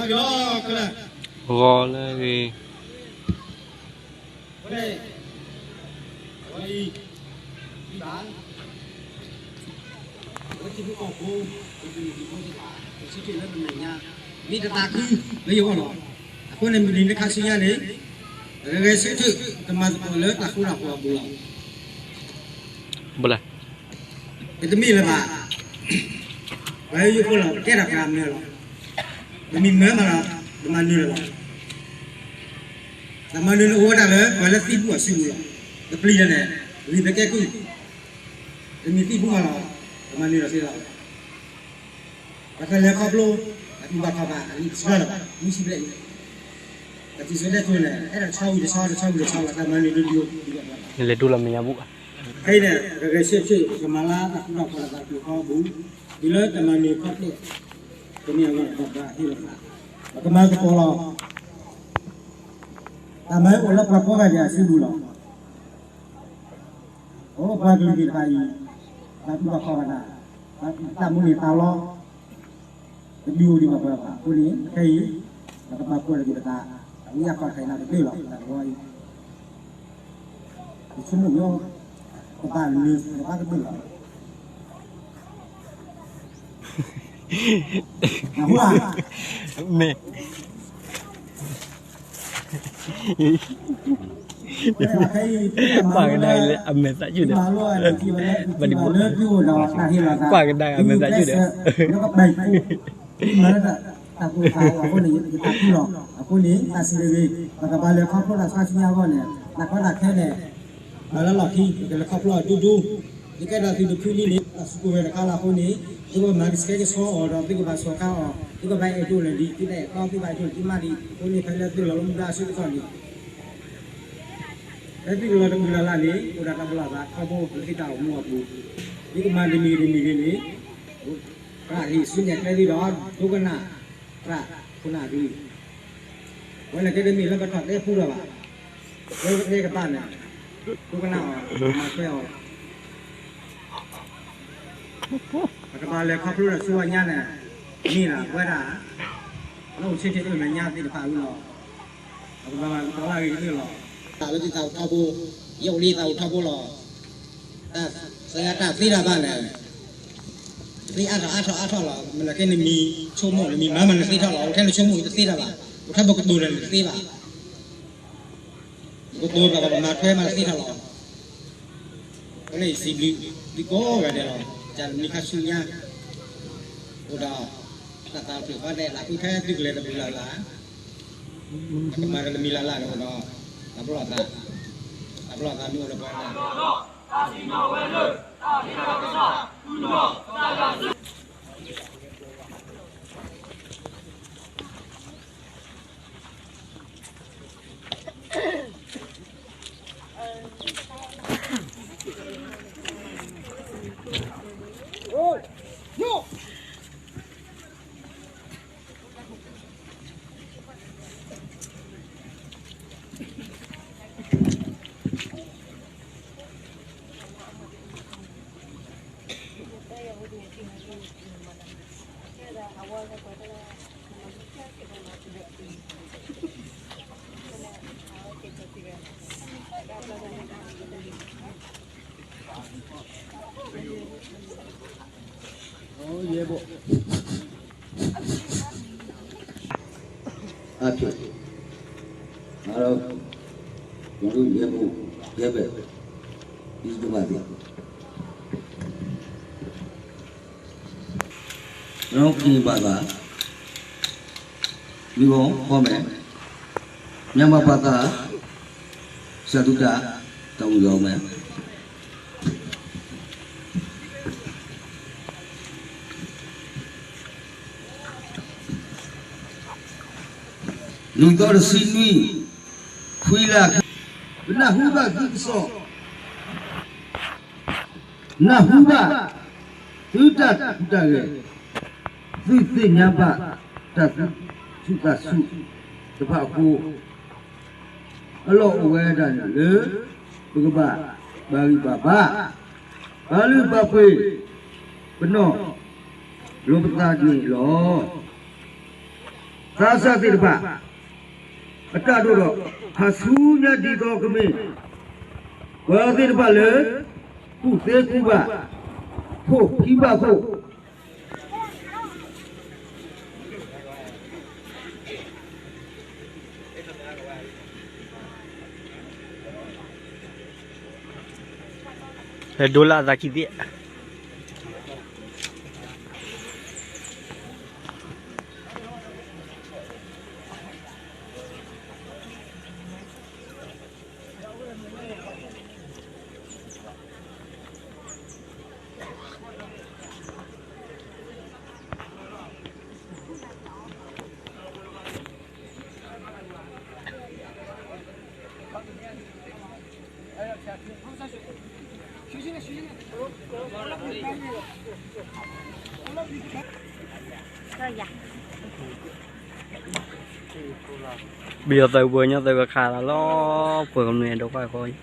ဂီၤလၢဂ့ၤ မ့ၢ်တသးခုလၢယဂီၢ်လီၤ. အဃိန့ၣ် မုၢ်နံၤလၢခါဆူညါန့ၣ် ဂဲၤဆၢထၢၣ် ကမၤသကိးလၢတၢ်ဃူတၢ်ဖိးအပူၤလီၤ. ပတမ့ၢ်လၢၤဘၣ်. ပှၤယိယိဖိလီၤ ပကဲထီၣ်ပှၤမၢလီၤ. ပမ့ၢ်မၢမးလီၤ ပမၤနၢၤလီၤ. တၢ်မၤနၢၤန့ၣ်အိၣ်ဝဲဒၣ်လၢ ပှၤလၢသံဘူၣ်အစုပူၤလီၤ. တပျံၤတၢ်န့ၣ် ဂ့ၤပကဲကုၢ် တမ့ၢ်သံဘူၣ်မးလီၤ. ပမၤနၢၤလီၤသ့လီၤ. ပကလဲၤခီဖျိ တၢ်တူၢ်ဘၣ်ခီၣ်ဘၣ် အလံာ်တဆှၢလၢၤဘၣ် မုၢ်ဆံဘျဲၣ်အံၤ တၢ်စံၣ်စိၤတဲစိၤန့ၣ် အဲၣ်ဒိးတဆီဝံၤတဆီ တဆီဝံၤတဆီလီၤ. တၢ်မၤနၢၤဒိဒိ လဲၤဒိလီၤမဲာ်ညါဘူၣ်ဘၣ်. ဖဲအံၤန့ၣ် ပကဂဲၤဆၢထၢၣ် ပကမၤလၢတၢ်ဃူတၢ်ဖိး တၢ်ပျံၤဃီအပူၤ တုၤလၢတၢ်မၤနၢၤခီဖျိ တမ့ၢ်အဂီၢ် ပဘၣ်ဟ့ၣ်လီၤသး ပကမၤသကိးလီၤ. တၢ်မၤအိၣ်လၢပှၤကိးဂၤဒဲးအစုပူၤလီၤ. အိၣ်ပှၤကလုာ်သ့ၣ်တဖၣ်အံၤ တၢ်တူၢ်ဘၣ်ခီၣ်ဘၣ်တၢ် တၢ်မုၢ်န့ၢ်သးလီ တဒုးအိၣ်ဒံးဘၣ်ပှၤဘၣ်. အဃိန့ၣ် ခဲအံၤ ပကပာ်ဖှိၣ်လီၤက့ၤပသး အဝံအဃၣ်ခဲအံၤန့ၣ်တက့ၢ်လီၤ. တၢ်တဝီအံၤ ယဆိကမိၣ်ညီ ကဘၣ်နၢၤ ကဘၣ်ကတၢၢ်လီၤ. အဃိဧါ မ့ၢ် ပာ်ကဒါအံၤလၢအမဲာ်သးယုၢ်ဒီး ဘၣ်ဒံးဘိ ပာ်ကဒါအမဲာ်သးယုၢ်ဒီး မၤလၢတၢ်သူၣ်ဖးအဃိန့ၣ် ယတၢ်ထူလီၤ. အဃိန့ၣ် တၢ်စံးတဂ့ၤ ပကဘၣ်လဲၤခီဖျိတၢ်ဆါဆူညါအဂီၢ်န့ၣ် တၢ်ကီတၢ်ခဲန့ၣ် မၤလၢလီၢ်ခံ ပကလဲၤခီဖျိအီၤဒူဒူ ယကဲဒၣ်သုးတဖုလံန့ၣ် တၢ်စူၢ်က့ၤဝဲတခါလီၤ. အဃိန့ၣ် သုကဘၣ်မၤကဆှဲကဆှီအီၤဒီး သုကဘၣ်စီၤခါအီၤ သုကဘၣ်အဲၣ်ဒိးလၢာ်လံ သုတအဲၣ်ခီ သုဘၣ်အဲၣ်ဒိးလၢာ်သုမါဒံး. အဃိန့ၣ် ဖဲလၢသုလီၤလၢမူဒါအဆၢကတီၢ်န့ၣ် ဖဲသုကလီၤတမုၢ်လၢ်လၢ်န့ၣ် အိၣ်ဒၣ်တၢ်ပလီၢ်သးထီဘိလၢသုတၢ်အိၣ်မူအပူၤ သုကမၤတမံၤတမံၤဂ့ၤန့ၣ် သရၣ်ဟ့ၣ်ဆူညါကျဲသုဒီး ဒိကနၣ် သရၣ်ခိၣ်နၢ်သု ဝဲန့ၣ်ကဲတမ့ၢ်လၢပထီၣ်တဲဖှူလီၤဘၣ်. လၢပတဲကပၤန့ၣ် ဒိကနၣ်အီၤ မၤထွဲအီၤ ပကဘၣ်လဲၤခီဖျိဒီးဆူအညါန့ၣ် မ့ၢ်လၢပဝဲဒၣ် လၢအိၣ်ဆ့ထ့တၢ်မဲာ်ညါသ့ၣ်တဖၣ်အံၤလီၤ. ပကဘၣ်မၤကတီၤလၢအဂ့ၤကတၢၢ်လီၤ. တၢ်လၢသုတၢ်အိၣ်ထီဘိ ယအိၣ်လံတၢ်အိၣ်ထီဘိလီၤ. တၢ်သ့တၢ်သ့တၢ်ဘၣ်န့ၣ် သ့အါထီၣ်အါထီၣ်အါထီၣ်လီၤ. မ့ၢ်လၢကဲနမံၤဆိကမိၣ် နမံၤမၤမးနသ့ထီၣ်လီၤ. အိၣ်ထဲနဆိကမိၣ်နတသ့တၢ်ဘၣ်. အိၣ်ထဲပကတိၤန့ၣ်နတသ့ဘၣ်. ပကတိၤဘၣ်ပကမၤထွဲမးတသ့ထီၣ်လီၤ. အဃိန့ၣ်ယစံးဘျုးသုကိးဂၤဒဲးလီၤ. တၢ်မံၤခါဆူညါ အိၣ်ဒီး တၢ်သးတဖျၢၣ်ဃီဒဲး လၢဃုထဲသုကလဲၤတမံၤလၢ်လၢ် ကမၤတမံၤလၢ်လၢ်န့ၣ်အိၣ်ဒီး တၢ်ပလီၢ်သး တၢ်ပလီၢ်သးမ့ၢ်အိၣ်ဒီးပှၤ ရဲဘော် အားဖြင့် ငါတို့ ကျွန်တော်တို့ရဲဘော် ရဲဘက် ပြည်သူ့ပါတီ ကျွန်တော်ကရင်ဘာသာ မိဘခေါ်မယ် မြန်မာဘာသာ စာသုတ တောင်းယူအောင်မယ်။ လွန်သောတဆံနွံ ခွံလ ပနၢ်ဟူဘၣ်သုကစီၣ် နၢ်ဟူဘၣ် သုတၢ်ထူးတၢ်ဂဲၤ သုသ့ၣ်ညါဘၣ် တၢ်သူၣ်ဆူၣ်သးဆူၣ်တဖၣ်အဃိ အလီၢ်အိၣ်ဝဲဒၣ်န့ၣ်လၢ ပကဘၣ်ပာ်ဂံၢ်ပာ်ဘါ ပာ်လုၢ်ပာ်ပှ့ၤ ပနီၢ်လီၤပသးန့ၣ်လီၤ. သးစၢ်သ့ၣ်တဖၣ် အတၢ်ဒိၣ်ထီၣ် ဟးဆူညါဒ်သိးကမ့ၢ် ပှၤသ့ၣ်တဖၣ်လၢ ကူၣ်သ့ကူၣ်ဘၣ် ဖိၣ်ဖံးဘၣ်ခိၣ် ဟဲဒိလၢအသးခံသ့ၣ် ပယီၤသုးပှဲၤညီသုးကခးလီၤလီၤ ပှဲၤကမျၢၢ်ဒိးကွၢ်ဃီ